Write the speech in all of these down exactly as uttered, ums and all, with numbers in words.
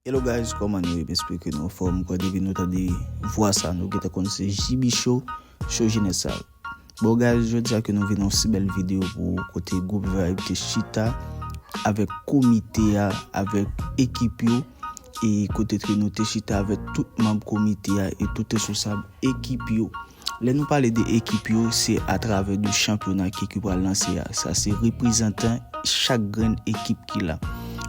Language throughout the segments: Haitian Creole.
Hello guys, kòman nou ye? M espere ke nou anfòm. Kwa depi nou tande vwa sa, nou gentan konn se J B Show, show jenès sa. Bon guys, jodi a ke nou vin yon si bèl videyo pou kote gwoup Vibe te chita avèk komite a, avèk ekip yo, e kote ke nou te chita avèk tout manm komite a e tout responsab ekip yo. Lè nou pale de ekip yo, se atravè de chanpyona ke ki pral lanse a. Sa se reprezantan chak grenn ekip ki la.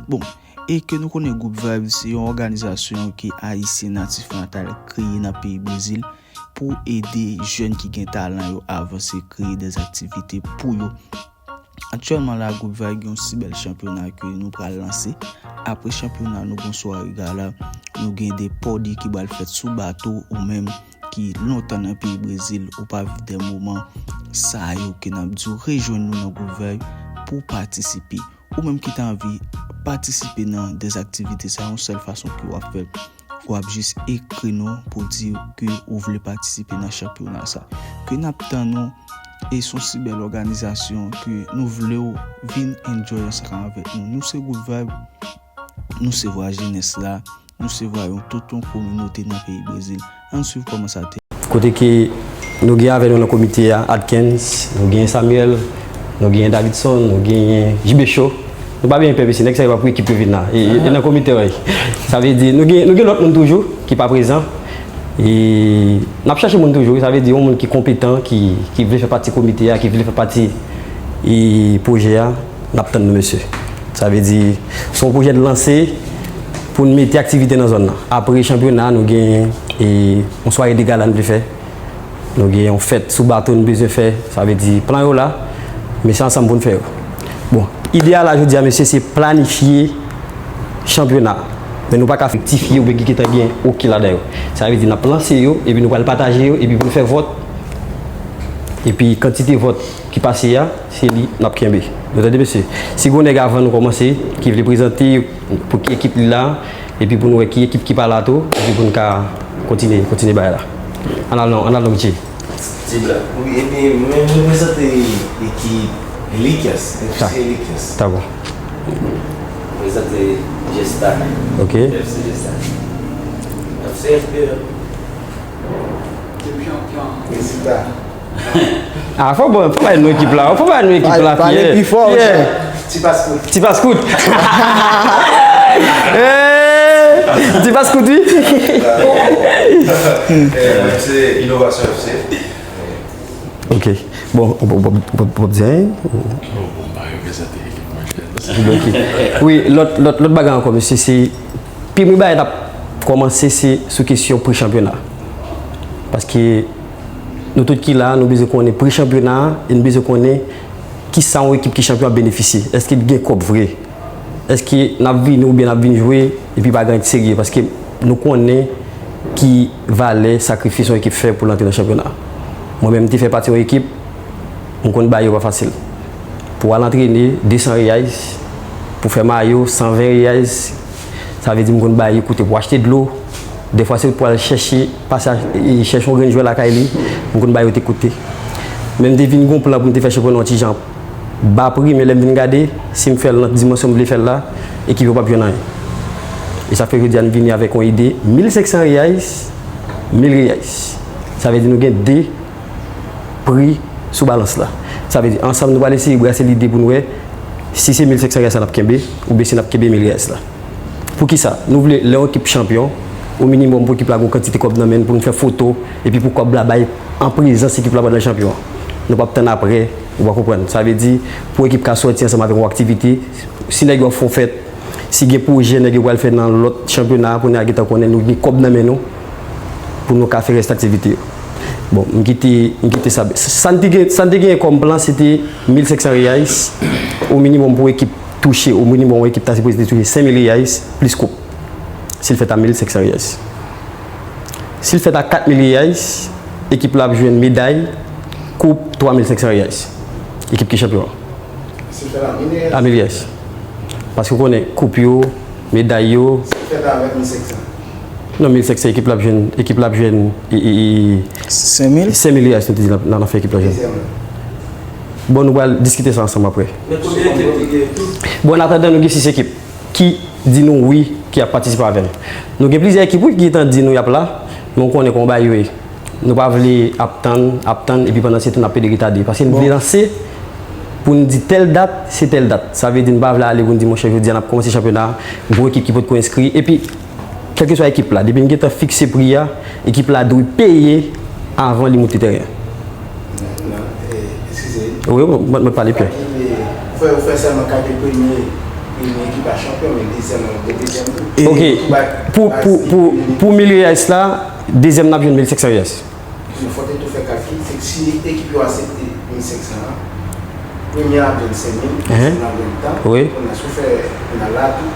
Bon, e ke nou konnen gwoup Vibe se yon òganizasyon ke Ayisyen natif natal kreye nan peyi Brezil pou ede jèn ki gen talan yo avanse, kreye de aktivite pou yo. Aktyèlman la, gwoup Vibe gen yon si bèl chanpyona ke nou pral lanse. Apre chanpyona, nou gen sware gala, nou gen de pòdi ki pral fèt sou bato ou menm ki lontan nan peyi Brezil, ou pa viv de moman sa yo ke n ap di w rejwenn nou nan gwoup Vibe pou patisipe. Ou menm ki ta anvi patisipe nan de aktivite sa, yon sèl fason ke w ap fè, w ap jis ekri nou pou di ke ou vle patisipe nan chanpyona sa. Ke n ap tann ou, e se yon si bèl òganizasyon ke nou vle w vin enjoy ansanm avèk nou. Nou se gwoup Vibe, nou se vwa jenès la, nou se vwa yon tout yon kominote nan peyi Brezil. Ann swiv kòman sa te. Kote ke nou gen avè nou nan komite a, Adkens, nou gen Samuel, nou gen Davidson, nou gen J B Show. Nou pa bliye Pè Mesi, nèg sa yo pa pou ekip yo vin la. E, e, e nan komite, wi. Sa vle di, nou gen, nou gen lòt moun toujou ki pa prezan. E n ap chache moun toujou, sa vle di yon moun ki konpetan, ki, ki vle fè pati komite a, ki vle fè pati, e, pwojè a, n ap tann nou, mesye. Sa vle di, se yon pwojè n lanse pou n mete aktivite nan zòn nan. Apre chanpyona, nou gen, e, yon sware de gala n vle fè. Nou gen yon fèt sou bato n bezwen fè. Sa vle di, plan yo la, men se ansanm pou n fè yo. Bon, ide a la jodi a, mesye, se planifye chanpyona. Men nou pa ka friktifye oubyen ki gentan gen okenn ladan yo. Sa vle di, n ap lanse yo, epi nou pral pataje yo, epi pou n fè vòt. Epi kantite vòt ki pase a, se li n ap kenbe. Nou tande, mesye? Si gen yon nèg avan nou kòmanse, ki vle prezante pou ki ekip li la, epi pou nou wè ki ekip ki pa la tou, epi pou nou ka kontinye, kontinye bagay la. Ann al non, ann al non, Richie. Ti Blan. Wi, ebyen, mwen, mwen reprezante ekip Elikyas, F C Elikyas. Ta bon. Mwen reprezante Jesta. Ok. F C Jesta. F C F P. Rezilta. Ah, fò ba, fò ba nou ekip la, fò ba nou ekip la. Pale, pale pi fò, yeah. Ti Pas Kout. Ti Pas Kout. Eh, Ti Pas Kout, wi. Eh, mwen se Inovasyon F C. Ok. Bon, bon, bon, bon, bon, bon, bon, bon. Bon, bon, pa reprezante ekip mwen, chè. Ok. Wi, lòt, lòt, lòt bagay ankò, mesye, se premye bagay n ap kòmanse, se sou kesyon pre chanpyona. Paske nou tout ki la, nou bezwen konnen pre chanpyona a, e nou bezwen konnen kisa yon ekip ki chanpyon ap benefisye. Èske l gen kòb vre? Èske n ap vini oubyen n ap vin jwe epi pa gen anyen k serye? Paske nou konnen ki valè sakrifis yon ekip fè pou l antre nan chanpyona. Mwen menm, m te fè pati yon ekip, m konn bagay yo pa fasil. Pou w al antrene, de san reais, pou fè mayo, san ven reais, sa vle di m konn bagay yo koute pou achte dlo. Dèfwa se pou al chèche, pase a, e, chèche yon grenn jwè lakay li, m konn bagay yo te koute. Men m te vin gon plan pou m te fè chanpyona yon ti jan ba pri, men lè m vin gade, si m fè l nan dimansyon m vle fè l la, ekip yo p ap jwenn anyen. E sa fè jodi a n vini avèk yon ide, mil senk san reais, mil reais. Sa vle di nou gen de pri sou balans la. Sa vle di, ansanm nou pral eseye brase lide pou n wè si se mil senk san reais la n ap kenbe, oubyen si n ap kenbe mil reais la. Poukisa? Nou vle, lè yon ekip chanpyon, o minimòm pou ekip la gen yon kantite kòb nan men n pou nou fè foto, epi pou kòb la bay an prezans ekip la pandan l chanpyon an. Nou p ap tann apre, ou pa konprann. Sa vle di, pou ekip ka sòti ansanm avèk yon aktivite, si nèg yo ap fè yon fèt, si gen pwojè nèg yo pral fè nan lòt chanpyona, kounye a gentan konnen nou gen kòb nan men nou, pou nou ka fè rès aktivite yo. Bon, m kite, m kite sa. Sa n te gen, sa n te genyen kòm plan, se te mil senk san reais, o minimòm pou ekip touche, o minimòm ekip ta sipoze te touche senk mil reais, plis koup. Si l fèt a mil senk san reais. Si l fèt a kat mil reais, ekip la ap jwenn meday, koup, twa mil senk san reais. Ekip ki chanpyon an. Si l fèt a mil reais. A mil reais. Paske w konnen koup yo, meday yo. Si l fèt avèk mil senk san. Non, mil senk san, ekip la ap jwenn, ekip la ap jwenn, e, e, e, senk mil? Senk mil reais, nou te di nan, nan, nan fè ekip la jwenn. Dezyèm nan. Bon, nou pral diskite sa ansanm apre. Men konbyen ekip ki gen? Bon, an atandan, nou gen sis ekip ki di nou wi, ki ap patisipe avè n. Nou gen plizyè ekip, wi, ki gentan di nou y ap la, men w konnen kòman bagay yo ye. Nou pa vle ap tann, ap tann, epi pandan se tan n ap plede retade. Paske n vle lanse pou n di tèl dat, se tèl dat. Sa vle di n pa vle ale pou n di, monchè, jodi a n ap kòmanse chanpyona a, gon ekip ki potko enskri. Epi, kèlkeswa ekip la, depi n gentan fikse pri a, ekip la dwe peye avan li moute teren an. Eskize. Wi, mwen, mwen pale, Pyè. Ou fè, ou fè sèlman kalkil premye, premye ekip la chanpyon, men dezyèm nan dezyèm tou. Ok. Pou, pou, pou, pou mil reais la, dezyèm n ap jwenn mil senk san reais. Fò te tou fè kalkil, se si ekip yo aksepte mil senk san an, premye a ap jwenn senk mil, dezyèm nan menm tan. Wi. Kounye a, si w fè, kounye a la, tout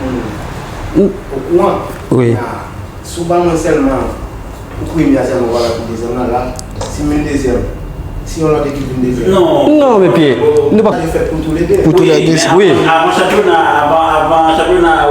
moun okouran. Wi. Kounye a, si w ba mwen sèlman, pou premye a sèlman, w pa ka pou dezyèm nan la, si m vin dezyèm, si yon lòt ekip vin dezyèm. Non, men Pyè, nou pa. Sa fèt pou toulede. Pou toulede, wi. Avan, avan chanpyona, avan, avan chanpyona a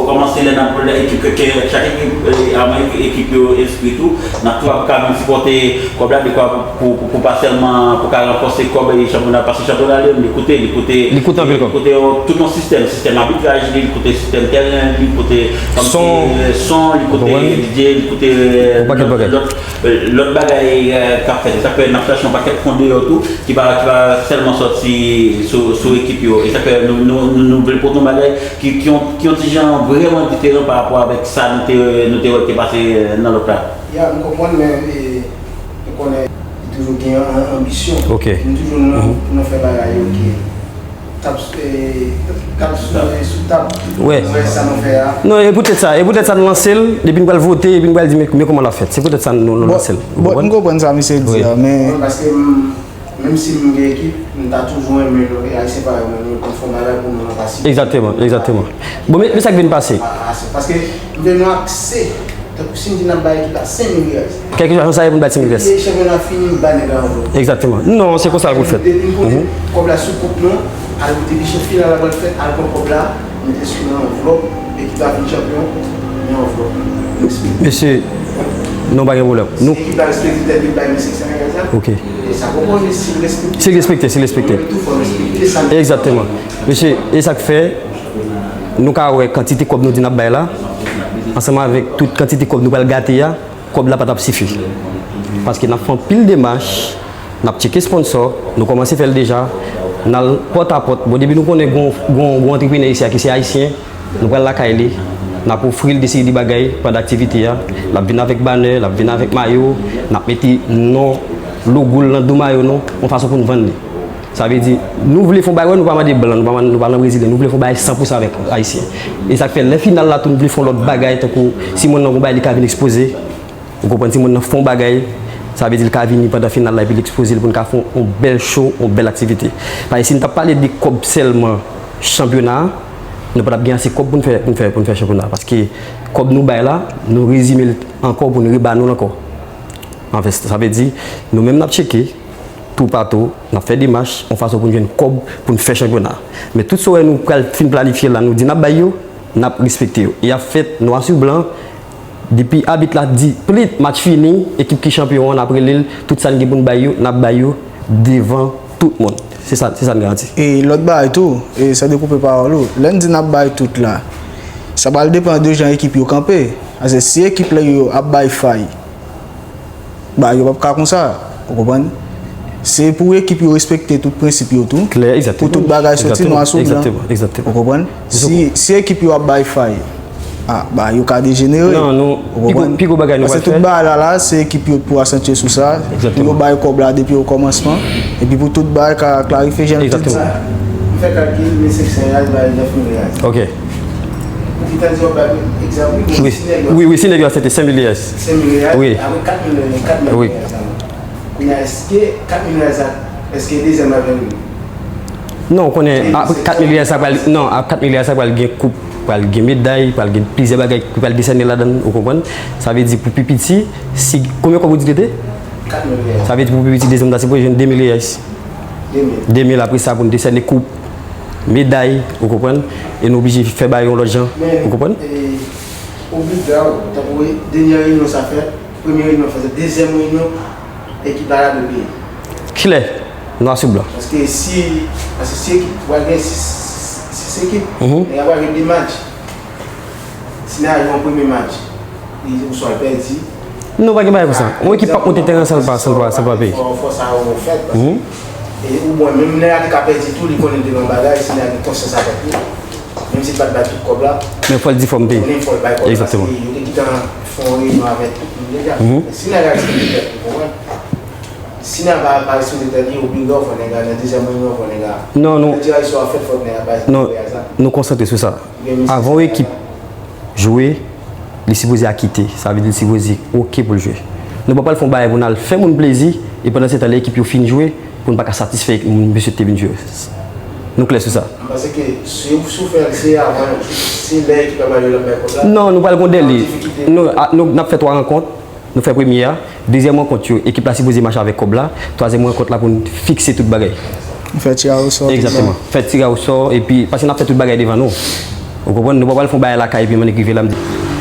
kòmanse, lè n ap, lè ekip, ke, ke, chak ekip, eh, avan ekip yo enskri tou, n ap tou ap ka vin sipòte kòb la, dekwa pou, pou, pou, pou pa sèlman, pou ka ranfòse kòb, eh, chanpyona, paske chanpyona li menm, li koute, li koute, li koute anpil kòb. Li koute, oh, tout yon sistèm, sistèm abitraj li, li koute sistèm tèren li, li koute, son, eh, son, li koute, konprann? D J, li koute, eh, yon pakèt lòt, bagay. Lòt, eh, lòt bagay, eh, k ap fèt. E sa k fè n ap chache yon pakèt fon deyò tou, ki pa, ki pa sèlman sòti sou, sou ekip yo. E sa k fè nou, nou, nou, nou vle pote yon bagay ki, ki yon, ki yon ti jan vrèman diferan pa rapò avèk sa nou te, nou te wè ki te pase, eh, nan lòt la. Ya, m konprann, men, e, nou konnen li toujou gen an-, anbisyon. Ok. Nou toujou nan, nan fè bagay yo ki t ap, e, t ap sou, sou tab. Wè. Wè sa nou fè a. Non, e poutèt sa, e poutèt sa nou lanse l, depi n pral vote, epi n pral di, men, men kòman l ap fèt. Se poutèt sa nou, nou lanse l. Ou konprann? M konprann sa misye di a, men. Wi, paske m, Menm si m gen ekip, m ta toujou renmen nou, e Ayisyen parèy mwen, nou konn fè yon bagay pou nou nan pase. Egzakteman, egzakteman. Bon, men, men sa k vin pase. A, a, se paske m vle nou akse, tankou si m di n ap bay ekip la senk mil reais. Kèlkeswa jan sa ye pou n bay senk mil reais. Depi chanpyona fini, m bay nèg la anvlòp. Egzakteman. Non, se konsa l pou fèt. Depi m konnen kòb la sou kont nou, al, depi chan final la pral fèt, al pran kòb la, mete sou nan anvlòp, ekip la vin chanpyon, men anvlòp. Mesye, non, pa gen pwoblèm. Nou. Si ekip la respekte tèt li, bay mil senk san reais la. Ok. E sa poko, si l respekte. Si l respekte, si l respekte. Mwen tou fò respekte sa. Egzakteman. Mesye, e sa k fè, nou ka wè kantite kòb nou di n ap bay la, ansanm avèk tout kantite kòb nou pral gate a, kòb la pa t ap sifi. Paske n ap fè anpil demach, n ap tcheke sponsò, nou kòmanse fè l deja, n al pòt a pòt. Bon, depi nou konnen gon, gon, gon antreprenè isi a ki se ayisyen, nou pral lakay li, n ap ofri l de seri de bagay pandan aktivite a. L ap vin avèk banè, l ap vin avèk mayo, n ap mete non, logo l nan do mayo nou, yon fason pou n vann li. Sa vle di, nou vle fè yon bagay, nou pa mande blan, nou pa, nou pa nan brezilyen, nou vle fè yon bagay san pou san avèk ayisyen. E sa k fè, lè final la tou, nou vle fè yon lòt bagay, tankou si moun nan gon bagay, li ka vin ekspoze. Ou konprann, si moun nan fè yon bagay, sa vle di l ka vini pandan final la epi l ekspoze l pou n ka fè yon, yon bèl show, yon bèl aktivite. Paske si n t ap pale de kòb sèlman chanpyona a, nou pa t ap gen ase kòb pou n fè, pou n fè, pou n fè chanpyona a. Paske kòb nou bay la, nou rezime l ankò pou n reba nou l ankò. Anfen, sa vle di, nou menm n ap tcheke, toupatou, n ap fè demach, yon fason pou n jwenn kòb pou n fè chanpyona a. Men tout sa w wè nou pral fin planifye la, nou di n ap bay yo, n ap respekte yo. Y ap fèt nwa sou blan, depi abit la di plit, match fini, ekip ki chanpyon an, n ap rele l, tout sa n gen pou n bay yo, n ap bay yo devan tout moun. Se sa, se sa n garanti. E lòt bagay tou, e san dekoupe pawòl ou, lè n di n ap bay tout la, sa pral depann de jan ekip yo kanpe. Paske si ekip la yo ap bay fay, bagay yo p ap ka konsa, ou konprann? Se pou ekip yo respekte tout prensip yo tou. Klè, egzakteman. Pou tout bagay soti nwa sou blan. Egzakteman, egzakteman. Ou konprann? Si, si ekip yo ap bay fay, a, bagay yo ka dejenere. Non, non. Ou konprann? Pi gwo, pi gwo bagay nou pral fè. Paske tout bagay la, la, se ekip yo pou asantye sou sa. Egzakteman. Pou yo bay kòb la depi okòmansman. Epi pou tout bagay ka klarifye jan l te di. Egzakteman. M fè kalkil, mil senk san reais bay nèf mil reais. Ok. Ou gentan di w ap bay egzanp, wi, wi, si nèg yo aksepte senk mil reais. Senk mil reais, wi, apre kat mil, kat mil reais la. Kounye a, èske kat mil reais la, èske dezyèm la vin? Non, ou konnen, apre kat mil reais la pral, non, a kat mil reais la pral gen koup, pral gen meday, pral gen plizyè bagay ki pral desène ladan l, ou konprann? Sa vle di pou pi piti, si, konbyen kòb ou di li te? Kat mil reais. Sa vle di pou pi piti, dezyèm la, se pou jwenn de mil reais. De mil. De mil, apre sa, pou n desène koup, meday, ou konprann? E nou oblije fè bagay yon lòt jan, ou konprann? Men, e, obliga w, tankou dènyè reyinyon sa fèt, premye reyinyon fèt, dezyèm reyinyon, ekip la la dwe peye. Klè, nwa sou blan. Paske si, paske si ekip, pral gen sis, sis ekip, mhm, e pral gen de match. Si n a jwe yon premye match, li oswa l pèdi. Non, pa gen bagay konsa. Yon ekip p ap monte teren san l pa, san l pa, san l pa peye. Fò, fò sa yo fèt, paske, e, ou bon, menm lè a li ka pèdi tou, li konnen l te nan bagay, si n a gen konsyans avèk li. Menm si l pa t bay tout kòb la, men fò l di fò m peye. Konnen fò l bay kòb la, paske yo te gentan fè yon reyinyon avèk tout moun deja. Men si n a realize li pèdi, ou konprann? Si n a pa, pa respekte tèt li, ou bliye w fò nèg la, nan dezyèm reyinyon w fò nèg la. Non, non. Lè tiraj sò a fèt, fò nèg la pa respekte tiraj la. Non, nou konsantre sou sa. Avan yon ekip jwe, li sipoze akite. Sa vle di li sipoze oke pou l jwe. Nou pa pral fè yon bagay pou n al fè moun plezi, e pandan se tan lè ekip yo fin jwe, pou n pa ka satisfè moun mesye te vin jwe. Nou klè sou sa? M panse ke si, si w fè l, se avan, se lè ekip la ba yo l ap bay kòb la. Non, nou pral gen dèle. Nou, a, nou, n ap fè twa rankont. Nou fè premye a. Dezyèm rankont yo, ekip la sipoze mache avèk kòb la. Twazyèm rankont la pou n fikse tout bagay. Nou fè tiraj osò. Egzakteman. Fè tiraj osò, epi, paske n ap fè tout bagay devan nou. Ou konprann? Nou pa pral fè yon bagay lakay, epi mwen rive la, m di,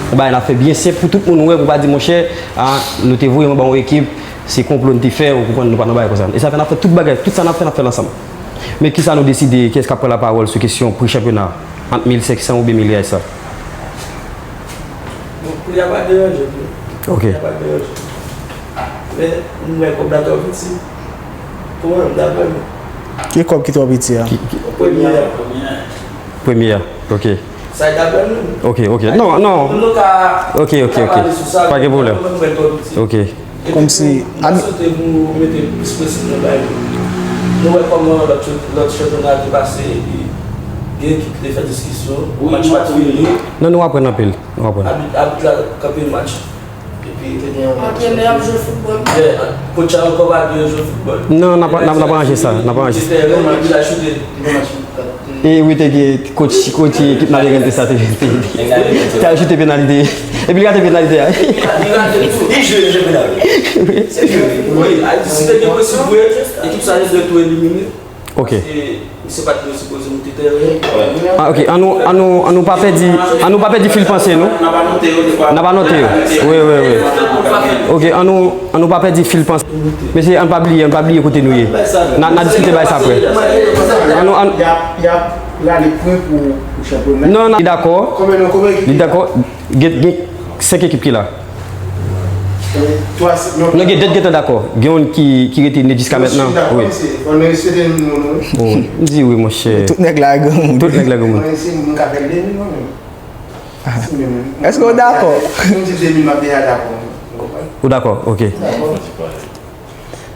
yon bagay n ap fè byen senp pou tout moun wè, pou pa di, monchè, a, nou te voye mwen ba yon ekip, se konplo n te fè, ou konprann, nou pa nan bagay konsa. E sa fè n ap fè tout bagay, tout sa n ap fè, n ap fè l ansanm. Men kisa nou deside, kiyès k ap pran lapawòl sou kesyon pri chanpyona a? Ant mil senk san oubyen mil real sa? Bon, pri a pa deranje nou. Ok. Pri a pa deranje nou. Men, m wè kòb la twò piti. Pou mwen, m daprè mwen. Ki kòb ki twò piti a? Ki, ki... Premye a. Premye a, ok. Sa e daprè nou. Ok, ok. Non, non. Nou ka, ok, ok, nou ka pale sou sa, men mwen, m wè l twò piti. Ok. Kòmsi, n ap swete pou mete plis presyon nan bagay yo. Nou wè kòman lòt, lòt chanpyona te pase, epi gen ekip ki te fè diskisyon, match pa t fini. Non, nou aprann anpil. Nou aprann. Abit, abit la kanpe match. Epi te gen yon match. Antrenè ap jwe foutbòl. Yeah, coach la ankò pa byen jwe foutbòl. Non, n ap, n ap, n ap ranje sa, n ap ranje sa. Te fè yon match, epi l al choute. Te gen match. E wi, te gen coach, coach ekip Navegantes la te, te, te al choute penalite. Epi li rate penalite a. Li rate tou. Li jwe, li jwe penalite. Se jwe. Wi, Ayiti, si te gen prensip vre, ekip sa yo dwe tou elimine. Ok. Paske misye pa t dwe sipoze moute teren. Ah, ok. An nou, an nou, an nou pa pèdi, an nou pa pèdi fil panse nou. N ap anote yo. Wi, wi, wi. Ok, an nou, an nou pa pèdi fil panse. Mesye, ann pa bliye, ann pa bliye kote nou ye. N a, n a diskite bay sa apre. Ann nou, ann... Y ap, y ap rale pwen pou, pou chanpyona. Non, non, li dakò. Konbyen nou, konbyen ekip? Li dakò. Gen, gen senk ekip ki la. Non, gen dèt gentan dakò. Gen youn ki, ki rete net jiska mentnan. Wi. Bon, m di wi, monchè. Tout nèg la granmoun. Tout nèg la granmoun. Èske w dakò? Ou dakò? Ok.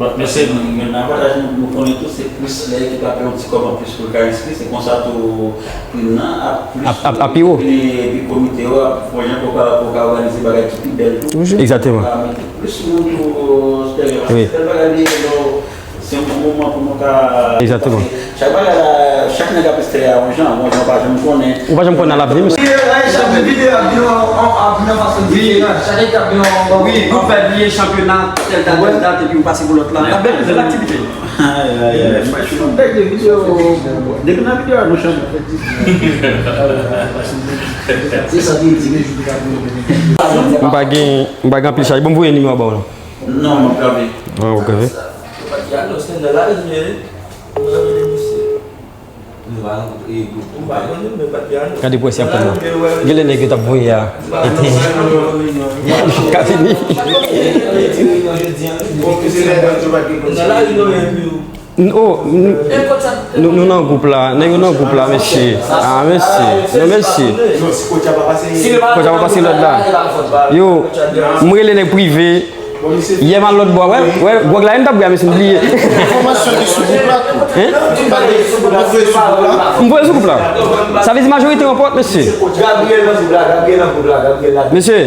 Bon, mesye, nou, nou nan avantaj nou, nou konnen tou, se plis lè ekip la pran yon ti kòb anplis pou l ka enskri, se konsa tou prim nan ap plis. Ap, ap, ap pi wo. Epi, epi komite yo ap fè jan pou ka, pou ka òganize bagay ki pi bèl tou. Toujou. Egzakteman. Pou ka mete plis moun tou sou teren an. Wi. Se bèl bagay li ye, donk, se yon bon moman pou nou ka... Egzakteman. Chak bagay la, chak nèg ap espere a yon jan, yon jan w pa janm konnen. Ou pa janm konnen lavni, mesye. Chak videyo ap vin yon, ap vin yon fason diferan. Chak etap vin yon... Wi, nou fè bliye chanpyona, tèl dat, tèl dat, epi ou pase pou lòt la. Bèl, bèl aktivite. Ay, ay, ay. Depi nan videyo a, nou chanpyon. Se sa ki di, men jou ki pa vini. M pa gen, m pa gen anpil chay. Bon, m voye nimewo a ba w la. Non, m ap grave. Ah, w ap grave? Yo pa t gen anons nan lari, men. Gade près y ap pran nan. Genlè nèg yo t ap voye a. Ka fini. N-, oh, n-, nou, nou nan gwoup la. Nèg yo nan gwoup la, mesye. Ah, mesye. Non, mesye. Kòb sa pa pase lòd la. Yo, m rele nèg prive. Yè m al lòt bò, wè, wè, gwòg la, m t ap bwè a, mesye, m bliye. Enfòmasyon ki sou gwoup la tou. Hein? Ki pa gen sou gwoup la. M voye sou gwoup la. Sa vle di majorite ranpòt, mesye. Gabriel nan gwoup la, Gabriel nan gwoup la, Gabriel la. Mesye,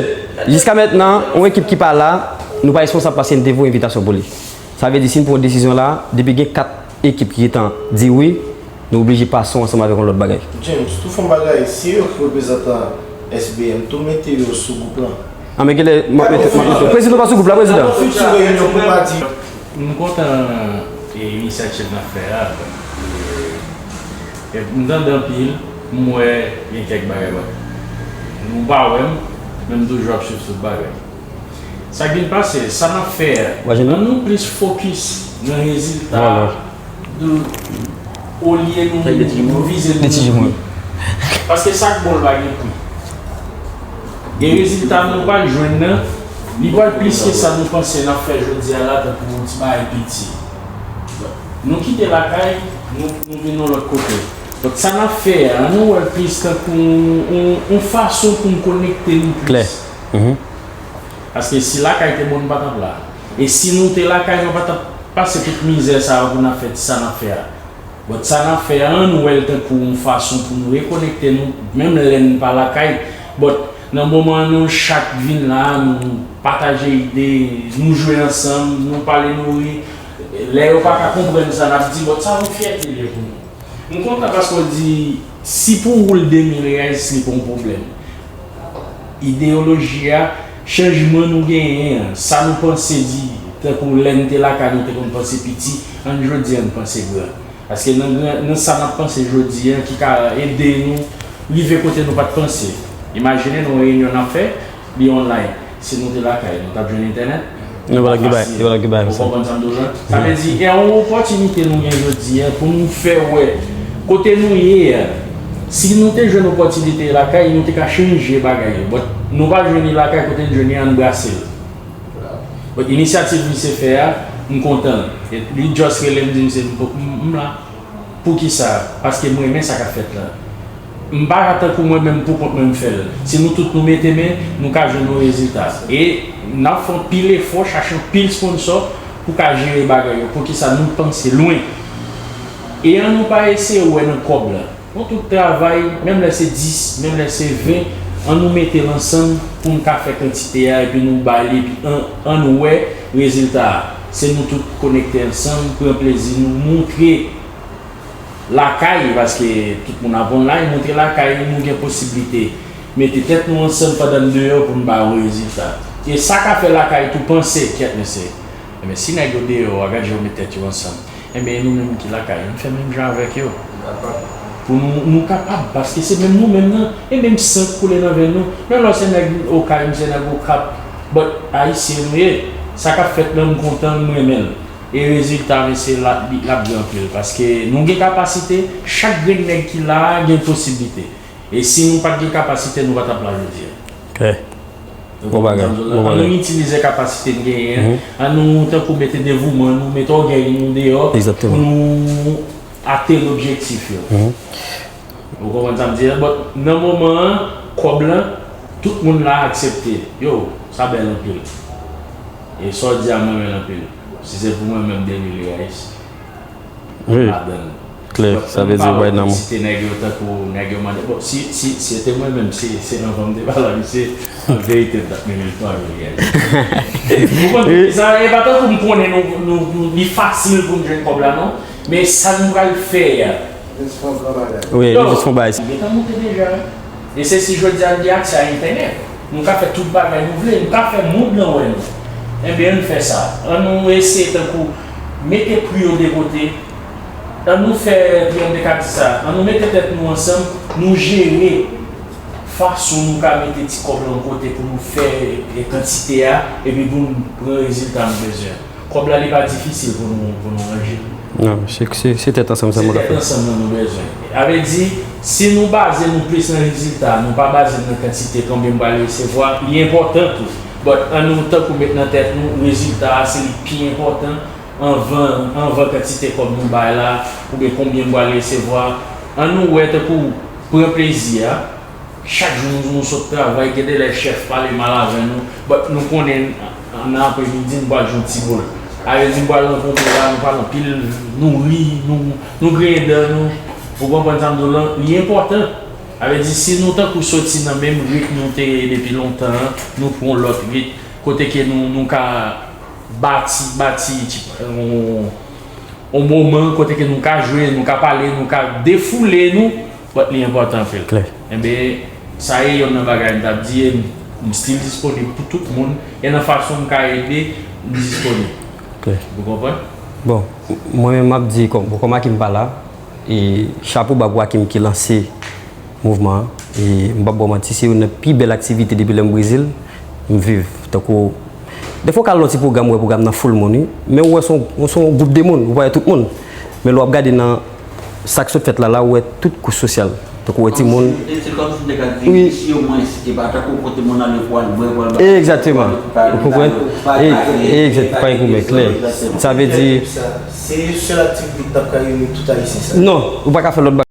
jiska mentnan, yon ekip ki pa la, nou pa responsab paske n te voye envitasyon pou li. Sa vle di, si n pran yon desizyon la, depi gen kat ekip ki gentan di wi, nou oblije pase w ansanm avèk yon lòt bagay. James, tou fè yon bagay, si yo reprezantan S B M tou mete yo sou gwoup lan. A, men genlè, m ap mete, m ap mete. Prezidan pa sou gwoup la, prezidan. Nan yon futur reyinyon pou pa di. M kontan, e, inisyativ n ap fè a. E, m tande anpil, m wè gen kèk bagay, bon. Nou pa wè m, men m toujou ap swiv tout bagay. Sa k vin pase, sa n ap fè a, ann nou plis fokis nan rezilta a, olye nou, nou vize nou. Paske sa k bon, l pa gen pri. E rezilta nou pral jwenn nan, li pral plis ke sa nou panse n ap fè jodi a la, tankou yon ti bagay piti. Nou kite lakay, nou, nou vin yon lòt kote. Donk, sa n ap fè a, nou wè l plis tankou yon, yon, yon fason pou n konekte nou plis. Klè. Mhm. Paske si lakay te bon, nou pa t ap la. E si nou te lakay, nou pa t ap pase tout mizè sa yo pou n ap fè sa n ap fè a. But sa n ap fè a, ann wè l tankou yon fason pou nou rekonekte nou, menm lè n pa lakay. But nan moman an, nou chak vin la, nou pataje ide, nou jwe ansanm, nou pale, nou ri. Lè yo pa ka konprann sa n ap di, but sa yon fyète l ye pou nou. M kontan paske w di, si pou ou l de mil reais, li pa yon pwoblèm. Ideyoloji a, chanjman nou genyen an, sa nou panse di, tankou lè n te lakay, nou te konn panse piti, ann jodi a n panse gran. Paske nan gran, nan sa n ap panse jodi a ki ka ede nou rive kote nou pa t panse. Imajine nou yon reyinyon n ap fè, li online. Si nou te lakay, nou t ap jwenn entènèt? Nou pa t ap gen bagay, nou pa t ap gen bagay konsa. Ou konprann sa m di w la? Sa vle di, gen yon opòtinite nou gen jodi a pou nou fè wè kote nou ye a. Si nou te jwenn opòtinite lakay, nou te ka chanje bagay yo. But nou pa jwenn li lakay, kote n jwenn li an, n brase l. But inisyativ misye fè a, m kontan. E li just rele m, di m se m, m, m la. Poukisa? Paske m renmen sa k ap fèt la. M pa ka tankou mwen menm poukont mwen m fè l. Si nou tout nou mete men, nou ka jwenn yon rezilta. E n ap fè anpil efò, chache anpil sponsò pou ka jere bagay yo. Poukisa? Nou panse lwen. E ann nou pa eseye wè nan kòb la. Nou tout travay, menm lè se dis, menm lè se ven, ann nou mete l ansanm pou n ka fè kantite a, epi nou bay li, epi ann, ann wè rezilta a. Se nou tout konekte ansanm, pran plezi nou, montre lakay, paske tout moun ap online, montre lakay nou gen posiblite mete tèt nou ansanm pandan n deyò pou n ba yon rezilta. E sa ka fè lakay tou panse, kyèt mesye, enben si nèg yo deyò a, gad jan yo met tèt yo ansanm. Enben, e nou menm ki lakay, ann fè menm jan avèk yo. Pou nou, nou kapab, paske se menm nou menm nan, e menm san k koule nan venn nou. Menm lè w se nèg Okay, m se nèg Okap, but Ayisyen nou ye. Sa k ap fèt la, m kontan, m renmen l. E rezilta, mesye, l ap, l ap gen anpil. Paske nou gen kapasite, chak grenn nèg ki la a gen posiblite. E si nou pa t gen kapasite, nou pa t ap la jodi a. Klè. Bon bagay, bon bagay. Ann nou itilize kapasite n genyen an. Ann nou tankou mete devouman nou, mete ògèy nou deyò pou nou atenn objektif yo. Ou konprann sa m di a? But nan moman an, kòb lan, tout moun la aksepte. Yo, sa bèl anpil. E sa w di a, m renmen l anpil. Si se pou mwen menm, de mil reais. Wi. Ladan l. Klè, sa vle di w bay nan mwen. Site nèg yo tankou nèg yo mande. Bon, si, si, si se te mwen menm, se, se anvan m te pale a misye, an verite, m t ap mennen l twa mil reais. Ou konprann? Sa, e pa tankou m konnen nou, nou, nou, li fasil pou n jwenn kòb la, non. Men sa nou pral fè a. Wi, nou jis fè yon bagay. Li gentan monte deja. E se si jodi a n gen aksè a entènèt, nou ka fè tout bagay nou vle, nou ka fè mond lan wè nou. Enben, ann fè sa. Ann nou eseye tankou mete pri yo de kote. Ann nou fè, jan m te ka di sa, ann nou mete tèt nou ansanm, nou jere fason nou ka mete ti kòb lan yon kote pou nou fè, e, kantite a, epi pou n pran rezilta nou bezwen. Kòb la, li pa difisil pou nou, pou nou ranje. Non, se, se, se tèt ansanm sa nou ka fè. Se tèt ansanm nan nou bezwen. Sa vle di, si nou baze nou plis nan rezilta, nou pa baze n nan kantite, konbyen m pral resevwa, li enpòtan tou. But ann nou tankou met nan tèt nou, rezilta a se li ki pi enpòtan anvan, anvan kantite kòb nou bay la, oubyen konbyen m pral resevwa. Ann nou wè tankou pran plezi a. Chak jou nou, nou sot travay, gen de lè chèf pale mal avè nou, but nou konnen nan apremidi n pral jwenn ti bòl. Sa vle di n pral rankontre la, nou pale anpil, nou ri, nou, nou griyen dan nou. Ou konprann sa m di w lan? Li enpòtan. Sa vle di si nou tankou soti nan menm rit nou te ye depi lontan an, nou pran yon lòt rit, kote ke nou, nou ka bati, bati, ti, yon, yon moman kote ke nou ka jwe, nou ka pale, nou ka defoule nou, but li enpòtan anpil. Klè. Enben, sa ye yonn nan bagay m t ap di, e m, m still disponib pou tout moun, e nan fason m ka ede, m disponib. Klè. Ou konprann? Bon, mwen menm m ap di, kòm, bon, kòm Akim pa la, e chapo ba pou Akim ki lanse mouvman an. E m p ap ba w manti, se youn nan pi bèl aktivite depi lè m Brezil, m viv. Tankou, defwa w ka al nan yon ti pwogram, w wè pwogram nan full moun, wi. Men w wè se yon, se yon gwoup de moun, ou pa wè tout moun. Men lè w ap gade nan sa k sot fèt la, la, w wè tout kouch sosyal. Donk ou wè timoun. Se kòm si m te ka di, isi omwen, e pa tankou kote moun ale pou al bwè, pou al ba. Egzakteman. Ou konprann? Egzakteman, pa yon goumen klè. Sa vle di. Se sèl aktivite ki t ap ka reyini tout Ayisyen sa. Non, ou pa ka fè lòt